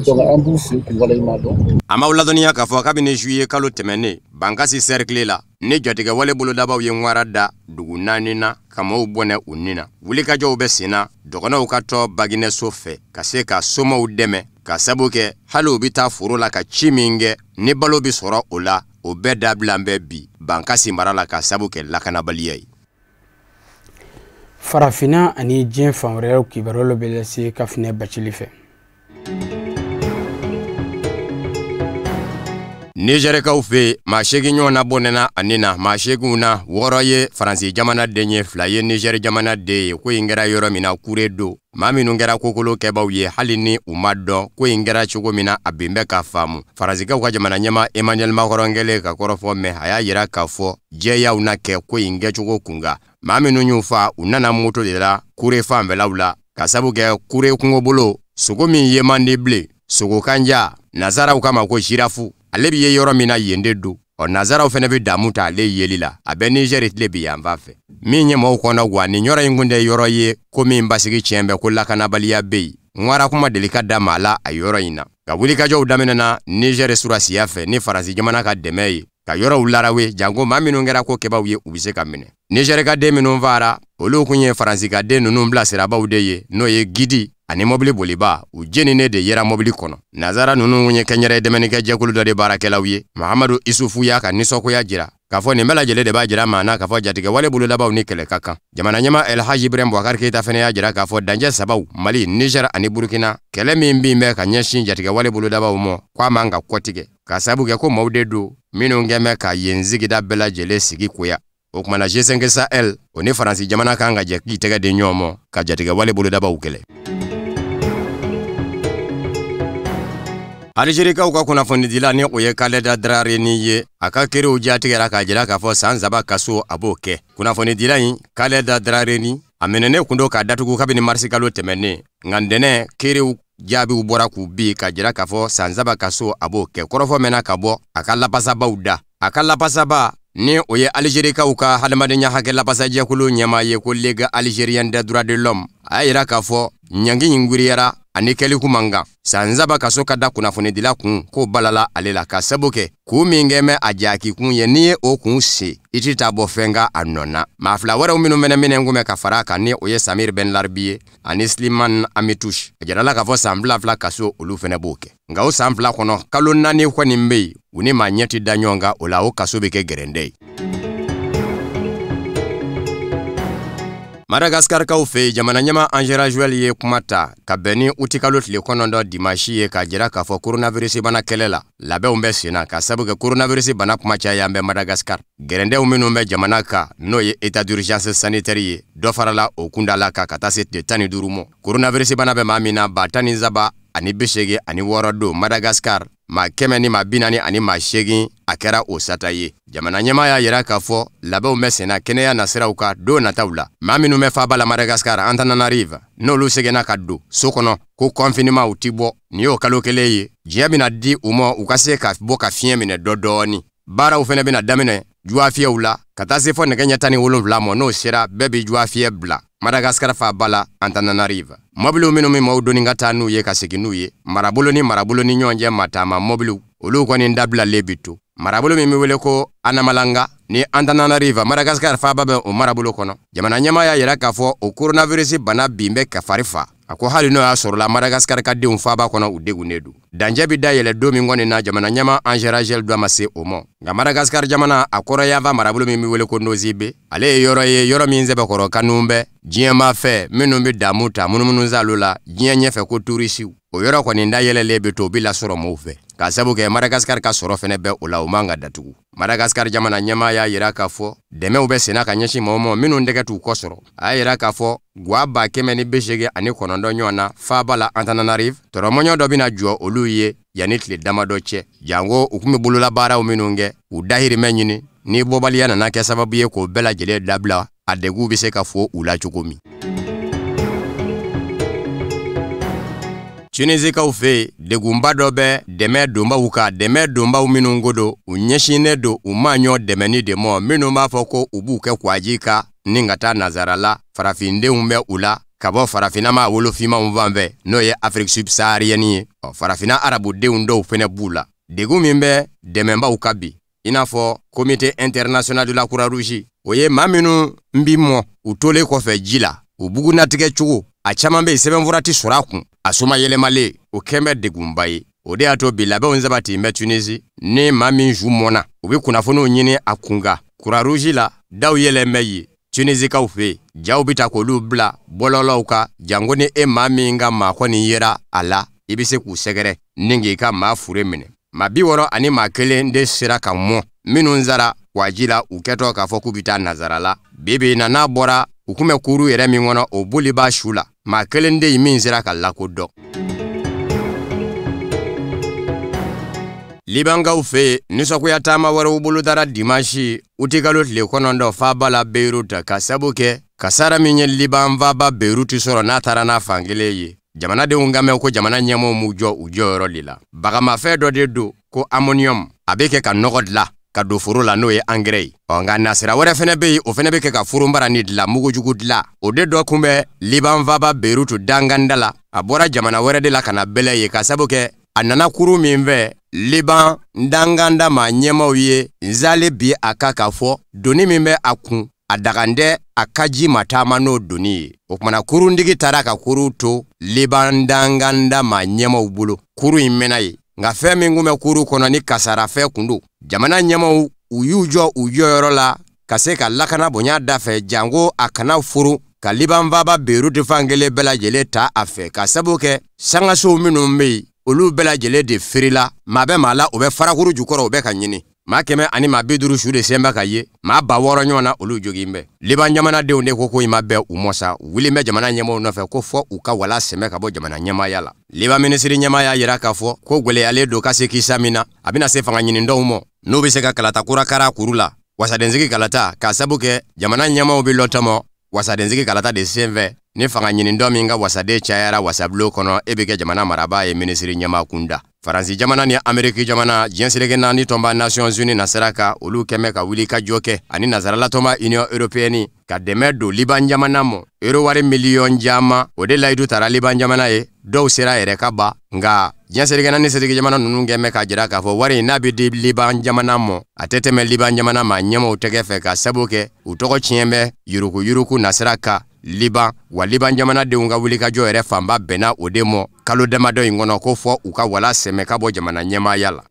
Donc an b'u fo k'u waleɲuman dɔn. A m'aw ladɔnniya k'a fɔ kabini juillet kalo tɛmɛnen Bankasi cercle la, ni jatigɛwale bolodabaaw ye ŋwara da dugu 4 na ka maaw bɔnɛ u ni na. Wulikajɔw bɛ sen na dɔgɔnɔw ka tɔ Baginɛso fɛ ka se ka somaw dɛmɛ, ka sabu kɛ hali u bɛ taa foro la ka ci min kɛ ni balo bɛ sɔrɔ o la, o bɛɛ dabila bɛ bi Bankasi mara la ka sabu kɛ lakanabaliya ye. Farafinna ani diɲɛ fan wɛrɛw kibaruyaw bɛ lase Kafinɛ Bacili fɛ. Nizɛrikaw fɛ yen, maa 8 ɲɔgɔn na bɔnɛna ani na, maa 8 na, 6 ye Faransi jamana den ye, 2 ye Nizɛri jamana den ye. Ko in kɛra yɔrɔ min na Kure don, maa minnu kɛra kokolo kɛbaw ye, hali ni u ma dɔn ko in kɛra cogo min na, a bin bɛ ka faamu. Faransikaw ka jamana ɲɛmaa Emmanuel Macron kɛlen ka kɔrɔfɔ mɛn, a y'a jira k'a fɔ jɛyaw na kɛ ko in kɛcogo kunkan. Maa minnu y'u fa, u nana moto de la Kure fanfɛlaw la, ka sabu kɛ Kure kungobolo sogo min ye man di bilen, sogo kanja, nazaraw kama ko girafe, ale bɛ ye yɔrɔ min na yen de don. Ɔ nazaraw fana bɛ damu ta ale yeli la, a bɛ Nizɛri tile bi yanfan fɛ. Min ye maaw kɔnɔ wa, nin yɔrɔ in kun tɛ yɔrɔ ye ko min basigi tiɲɛ bɛ, ko lakanabaliya bɛ yen. Ŋwara kuma deli ka da maa la a yɔrɔ in na. Ka wulikajɔw daminɛna Nizɛri surasiya fɛ ni Faransi jamana ka dɛmɛ ye, ka yɔrɔw larawe, janko maa minnu kɛra ko kɛbaw ye, u bɛ se ka minɛ. Nizɛri ka den minnu faara, olu kun ye Faransi ka den ninnu bilasirabaw de ye, n'o ye gidi ani mobili boliba, u jeninen de yera mobili kɔnɔ. Nazara ninnu kun ye kɛnyɛrɛ dɛmɛnikɛ jɛkulu dɔ de baarakɛlaw ye. Mahamadu Isufu y'a ka nisɔngoya jira k'a fɔ nin bɛɛ lajɛlen de b'a jira maa na k'a fɔ jatigɛwale bololabaw ni kɛlɛ ka kan. Jamana ɲɛmaa El Hadji Ibrahim Boubacar Keïta fana y'a jira k'a fɔ danjɛ sabaw, Mali, Niger ani Burkina, kɛlɛ min bin bɛ ka ɲɛsin jatigɛwale bololabaw ma, k'a man ka kɔtigɛ, ka sababu kɛ ko maaw de don minnu kɛn bɛ ka yen sigida bɛɛ lajɛlen sigi koya. O kumana G5 Sahel o ni Faransi jamana kan ka jɛ k'i tɛgɛ di ɲɔgɔn ma ka jatigɛwale bololabaw kɛlɛ. Alizerikaw ka kunnafonidila ni o ye Khaled Drareni ye, a ka kiriw jatigɛra k'a jira k'a fɔ san 3 kaso a b'o kɛ. Kunnafonidila in Khaled Drareni, a minɛnen kun don k'a datugu kabini marisikalo tɛmɛnen, nka ntɛnɛn kiriw jaabiw bɔra k'u bi k'a jira k'a fɔ san 3 kaso a b'o kɛ. Kɔrɔfɔ mɛnna ka bɔ a ka lapasabaw da. A ka lapasaba ni o ye Alizerikaw ka hadamadenya hakɛ lapasajɛkulu ɲɛmaa ye ko Ligue algérienne des droits de l'homme, a y'a jira k'a fɔ ɲangi in gwiriyara ani kɛliku man kan. San 3 kaso ka da kunnafonidila kun k'o balala ale la, ka sabu kɛ kun min kɛ mɛ a jaki kun ye, n'i ye o kun se i ti taa bɔ fɛn kan a nɔ na. Maa 2 wɛrɛw minnu fɛnɛ minɛ kun bɛ ka fara a kan, ni o ye Samir Ben Larbi ye ani Slimane Amitouche, a jirala k'a fɔ san 2 kaso olu fɛnɛ b'o kɛ. Nka o san 2 kɔnɔ, kalo 4 kɔni bɛ yen u ni maa ɲɛ ti da ɲɔgɔn kan, o la o kaso bɛ kɛ gɛrɛndɛ ye. Madagaskarkaw fɛ yen, jamana ɲɛmaa Andry Rajoelina ye kuma ta ka bɛn ni utikalo tile 9 dimanche ye, k'a jira k'a fɔ coronavirus bana kɛlɛ la labɛnw bɛ sen na, ka sabu kɛ coronavirus bana kuma caya bɛ Madagascar. Gɛrɛndɛw minnu bɛ jamana kan, n'o ye état d'urgence sanitaire ye, dɔ farala o kundala kan ka taa se tile 15 ma. Coronavirus bana bɛ maa min na, 13,086 don Madagascar, maa 148 a kɛra o sata ye. Jamana ɲɛmaa y'a jira k'a fɔ labɛnw bɛ senna kɛnɛya nasiraw kan don nataw la. Maa minnu bɛ faaba la Madagascar, Antananarive, n'olu seginna ka don so kɔnɔ ko confinement u ti bɔ, nin y'o kalo 1 ye. Diɲɛ bɛna di u ma u ka se ka bɔ ka fiɲɛ minɛ dɔ dɔɔni. Baaraw fɛnɛ bɛna daminɛ juwafiyɛw la ka taa se fɔ nɛgɛ ɲɛ 17 ma, n'o sera bɛɛ bɛ juwafiyɛ bila Madagascar faaba la Antananarive. Mɔbiliw minnu bɛ maaw doni ka taa n'u ye ka segin n'u ye, marabolo ni marabolo ni ɲɔgɔn cɛ mataama mɔbiliw, olu kɔni dabilalen bi to. Marabolo min bɛ wele ko Anamalanga ni Antananarive, Madagascar faaba bɛ o marabolo kɔnɔ. Jamana ɲɛmaa y'a jira k'a fɔ o coronavirus bana bin bɛ ka fari fa. A ko hali n'o y'a sɔrɔla Madagascar ka denw faaba kɔnɔ, u degunnen don. Dancɛ bɛ dayɛlɛ don min kɔni na, jamana ɲɛmaa Andry Rajoelina dɔ ma se o ma. Nka Madagascar jamana a kɔrɔyanfan marabolo min bɛ wele ko Nosy Be, ale ye yɔrɔ ye, yɔrɔ min sɛbɛkɔrɔ kanu bɛ diɲɛmaa fɛ, minnu bɛ damu ta munumunu la diɲɛ ɲɛfɛ ko turisiw. O yɔrɔ kɔni dayɛlɛlen bɛ to, o bɛ lasɔrɔ mɔgɔw fɛ, k'a sabu kɛ Madagascar ka sɔrɔ fɛnɛ bɛ o la, o man ka datugu. Madagascar jamana ɲɛmaa y'a yira k'a fɔ dɛmɛw bɛ senna ka ɲɛsin mɔgɔw ma minnu tɛgɛ t'u kɔ sɔrɔ. A y'a yira k'a fɔ gwa 189 ɲɔgɔn na faaba la Antananarive, tɔrɔmɔɲɔ dɔ bɛna jɔ olu ye yanni tile damadɔ cɛ, janko u tun bɛ bololabaaraw minnu kɛ, u dahirimɛ ɲini ni bɔbaliya nana kɛ sababu ye k'o bɛɛ lajɛlen dabila, a degun bɛ se ka fo u la cogo min. Tunisikaw fɛ yen, degunba dɔ bɛ dɛmɛ donbaw kan, dɛmɛ donbaw minnu ko don, u ɲɛsinnen don u ma ɲɔ dɛmɛni de mɔ, minnu b'a fɔ ko u b'u kɛ kwaji kan ni ka taa nazara la, farafindenw bɛ u la ka bɔ farafinna ma wolofinmanw fan fɛ, n'o ye Afrique subsaharienne ye. Ɔ, farafinna arabudenw dɔw fɛnɛ b'u la. Degun min bɛ dɛmɛbaw kan bi, i n'a fɔ Comité international de la Croix-Rouge, o ye maa minnu bi mɔ u tolen kɔfɛ ji la, u bugunnatigɛ cogo a caman bɛ yen, sɛbɛnfura tɛ sɔrɔ a kun, a suma yɛlɛmalen, o kɛn bɛ degunba ye. O de y'a to bi labɛnw sabati bɛ Tunisi, ni maa min su mɔnna, u bɛ kunnafoniw ɲini a kun kan. Croix-Rouge la, daw yɛlɛn bɛ yen Tunisikaw fɛ yen, jaw bɛ ta k'olu bila bɔlɔlɔw kan, janko ni e maa min ka maa kɔni yera a la, i bɛ se k'u sɛgɛrɛ ni k'i ka maa fure minɛ. Maa 61 de sera ka mɔ, minnu sara waji la u kɛtɔ k'a fɔ k'u bɛ taa nazara la. Bi bi in na, n'a bɔra u kun bɛ kuru yɛrɛ min kɔnɔ, o boli b'a su la, maa kelen de ye min sera ka lakodɔn. Libankaw fɛ yen, nisɔngoya taama wɛrɛw bolodara dimansi utikalo tile 9 faaba la Beyrouth, ka sabu kɛ kasara min ye Liban faaba Beyrouth sɔrɔ n'a taara n'a fankelen ye. Jamanadenw ka mɛn ko jamana ɲɛmɔgɔw m'u jɔ u jɔyɔrɔ de la. Bagamafɛn dɔ de don ko ammonium, a bɛ kɛ ka nɔgɔ dilan ka don foro la, n'o ye angɛrɛ ye. Ɔ, nka nasira wɛrɛ fɛnɛ bɛ yen, o fɛnɛ bɛ kɛ ka forobara ni dilan, mugujugu dilan. O de dɔ kun bɛ Liban faaba Beyrouth danganda la. A bɔra jamana wɛrɛ de la ka na bɛlɛ ye, ka sabu kɛ a nana kuru min fɛ Liban danganda maa ɲɛmaw ye nzale bi a kan k'a fɔ doni min bɛ a kun, a dagan tɛ a ka ji ma taama n'o doni ye. O kumana kuruntigi taara ka kuru to Liban danganda maa ɲɛmaw bolo. Kuru in mɛnna ye, nka fɛn min kun bɛ kuru kɔnɔ ni kasarafɛn kun don, jamana ɲɛmaw u y'u jɔ u jɔyɔrɔ la ka se ka lakana bonya da fɛ, janko a kana furu ka Liban faaba Beyrouth fan kelen bɛɛ lajɛlen ta a fɛ, ka sabu kɛ sangasow minnu bɛ yen, olu bɛɛ lajɛlen de firila. Maa bɛ maa la, o bɛ farakuru jukɔrɔ, o bɛ ka ɲini. Maa 150 su de sen bɛ ka ye, maa 6000 ɲɔgɔn na, olu jogin bɛ. Liban jamanadenw de ko in ma bɛn u mɔ sa, u wulilen bɛ jamana ɲɛmɔgɔw nɔfɛ ko fɔ u ka wala sɛmɛ ka bɔ jamana ɲɛmaaya la. Liban minisiri ɲɛmaa y'a yira k'a fɔ ko gwɛlɛyalen don ka se kisa min na, a bɛna se fanga ɲinidɔw mɔ n'u bɛ se ka kalata kura kara kuru la, wasadensigi kalata, k'a sabu kɛ jamana ɲɛmaaw bɛ lɔtɔmɔ wasadensigi kalata de senfɛ. Ni fanga ɲinidɔ min ka wasaden cayara wasabulon kɔnɔ, e bɛ kɛ jamana marabaa ye minisiri ɲɛmaa kunda. Faransi jamana ni Ameriki jamana, diɲɛ seleke naani tɔnba Nations Unies nasira ka, olu kɛmɛ ka wuli ka jɔ kɛ ani nazarala tɔnba Union européenne ka dɛmɛ don Liban jamana mɔ, euro wari miliyɔn caman, o de layidu tara Liban jamana ye. Dɔw sera yɛrɛ ka ban, nka diɲɛ seleke naani seleke jamana ninnu kɛmɛ k'a jira k'a fɔ wari in n'a bɛ di Liban jamana mɔ, a tɛ tɛmɛ Liban jamana maa ɲɛmaw tɛgɛ fɛ, ka sabu kɛ u tɔgɔ tiɲɛ bɛ yuruguyurugu nasira kan Liban. Wa Liban jamanadenw ka wulikajɔ yɛrɛ fanba bɛnna o de mɔ kalo damadɔ in kɔnɔ, ko fɔ u ka wala sɛmɛ ka bɔ jamana ɲɛmaaya la.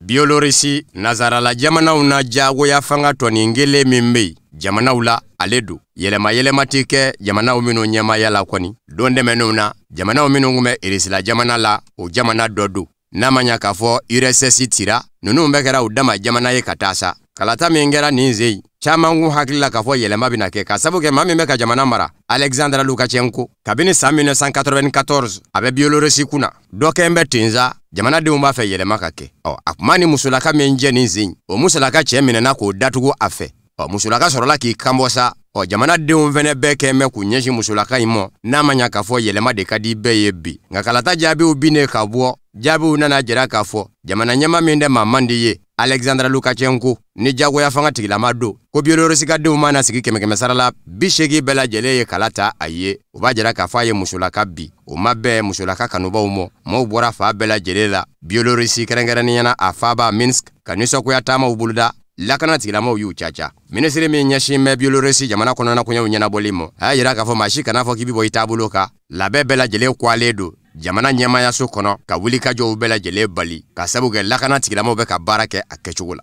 Bielorussie, nazarala jamanaw na jagoya fanga tɔnin kelen min bɛ yen jamanaw la, ale don yɛlɛma yɛlɛma tɛ kɛ jamanaw minnu ɲɛmaaya la kɔni. Don tɛmɛnenw na, jamanaw minnu tun bɛ Irisila jamana la, o jamana dɔ don. N'a ma ɲa k'a fɔ URSS tira, ninnu bɛɛ kɛra u dama jamana ye ka taa sa. Kalata min kɛra nin sen in, caman kun hakili la k'a fɔ yɛlɛma bɛna kɛ, ka sabu kɛ maa min bɛ ka jamana mara, Alexandre Lukashenko, kabini san 1994 a bɛ Bielorussie kunna, dɔ kɛn bɛ ten sa, jamanadenw b'a fɛ yɛlɛma ka kɛ. Ɔ, a kuma ni musolaka min jɛ nin sen, o musolaka cɛ minɛna k'o datugu a fɛ. Ɔ, musolaka sɔrɔla k'i kanbɔ sa. Ɔ, jamanadenw fɛnɛ bɛɛ kɛn bɛ k'u ɲɛsin musolaka in mɔ, n'a ma ɲa k'a fɔ yɛlɛma de ka di bɛɛ ye bi. Nka kalata jaabiw binnen ka bɔ, jaabiw nana jira k'a fɔ jamana ɲɛma min tɛ maa man di ye, Alexandre Lukashenko, ni jagoya fanga tigilama don, ko Bielorussie ka denw mana sigi 100 sara la, 80 bɛɛ lajɛlen ye kala ta a ye. O b'a jira k'a fɔ a ye musolaka bi, o ma bɛn musolaka kanubaw mɔ. Maaw bɔra fa bɛɛ lajɛlen la Bielorussie, kɛrɛnkɛrɛnnenya na a faaba Minsk, ka nisɔngoya taamaw boloda. Lakana tigilamɔgɔw y'u caca. Minisiri min ɲɛsin bɛ Bielorussie jamana kɔnɔna koɲɛw ɲɛnabɔli ma, a y'a yira k'a fɔ maa si kana fɔ k'i bɛ bɔ i taabolo kan. Labɛn bɛɛ lajɛlen kwalen don jamana ɲɛmaayaso kɔnɔ ka wulikajɔw bɛɛ lajɛlen bali ka sabu kɛ lakana tigilamɔgɔw bɛ ka baara kɛ a kɛcogo la.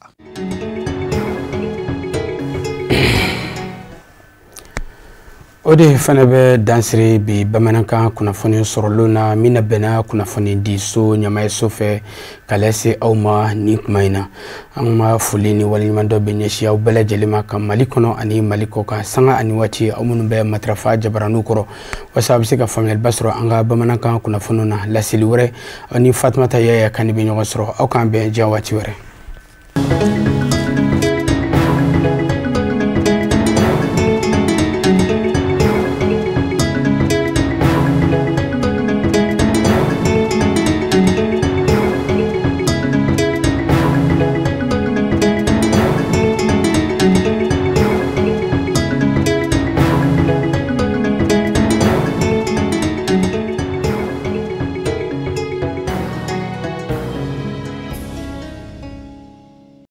O de fana bɛ dansiri bi bamanankan kunnafoni sɔrɔlenw na min na bɛnna kunnafoni di so ɲɛmaayaso fɛ ka lase aw ma nin kuma in na. An ka foli ni waleɲumandɔn bɛ ɲɛsin aw bɛɛ lajɛlen ma ka Mali kɔnɔ ani Mali kɔ kan sanga ani waati aw minnu bɛ matarafa jabaraniw kɔrɔ walasa a bɛ se ka faamuyaliba sɔrɔ an ka bamanankan kunnafoniw na. Laseli wɛrɛ aw ni Fatumata Yaya Kane bɛ ɲɔgɔn sɔrɔ. Aw k'an bɛn diɲɛ waati wɛrɛ.